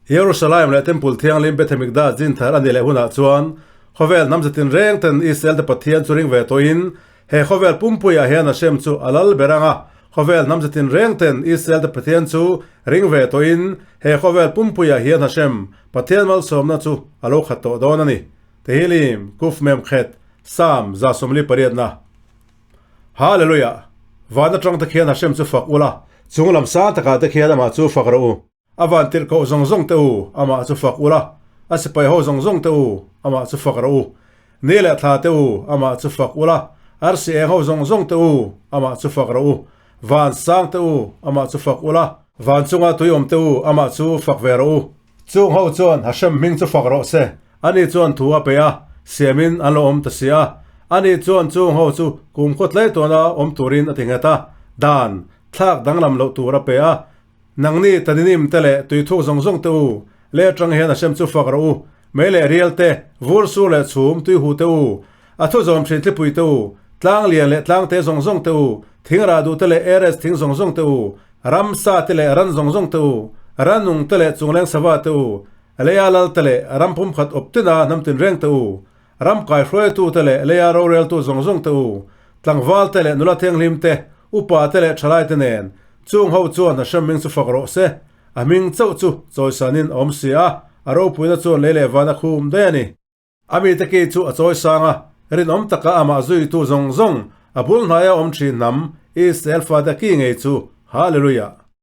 Jerusalem leh Temple Thianghlim Beth Hamikdash din thar a nih leh hunah chuan khawvel hnam zatin reng ten Israel te Pathian chu ring ve tawhin he khawvel pumpuiah hian Hashem chu a lal ber ang a, khawvel hnam zatin reng ten Israel te Pathian chu ring ve tawhin he khawvel pumpuiah hian Hashem, Pathian malsawmna chu a lo khat tawh dawn a ni. Tehillim, Kuf Mem Khet, Psalm 148. Hallelujah! Van atang te khian Hashem chu fak ula, chung lam sang takah te khian amah chu fak rawh u. A van tirh koh zawng zawng te u, amah chu fak ula, a sipai ho zawng zawng te u, amah chu fak rawh u. Ni leh thla te u, amah chu fak ula, arsi eng ho zawng zawng te u, amah chu fak rawh u. Van sang te u, amah chu fak ula, van chunga tui awm te u, amah chu fak ve rawh u. Chung ho chuan Hashem hming chu fak rawh se, ani chuan thu a pe a, siamin an lo awm ta si a. Ani chuan chung ho chu kum khaw tlai tawna awm turin a ti nghet a, dan thlak danglam loh tur a pe a. Nangni taninim te leh tuithuk zawng zawng te u, lei atang hian Hashem chu fak rawh u, mei leh rial te, vur sur leh chhum tuihu te u, a thu zawm thin thlipui te u, tlang lian leh tlang te zawng zawng te u, thing rah duh te leh eres thing zawng zawng te u, Ramsa te leh ran zawng zawng te u, ranung te leh chungleng sava te u, leia lal te leh ram pumkhat awp tina hnam tinreng te u, ram kaihruaitu te leh leia roreltu zawng zawng te u, tlangval te leh nula thianghlim te, upa te leh thalai te nen, chung ho chuan Hashem hming chu fak rawh se. A hming chauh chu chawisanin a awm si a, a ropuina chuan lei leh van a khum daih a ni. A mite ki chu a chawi sang a, rinawm taka amah zuitu zawng zawng, a bul hnaia awm thin hnam, Israel fate ki ngei chu, Hallelujah!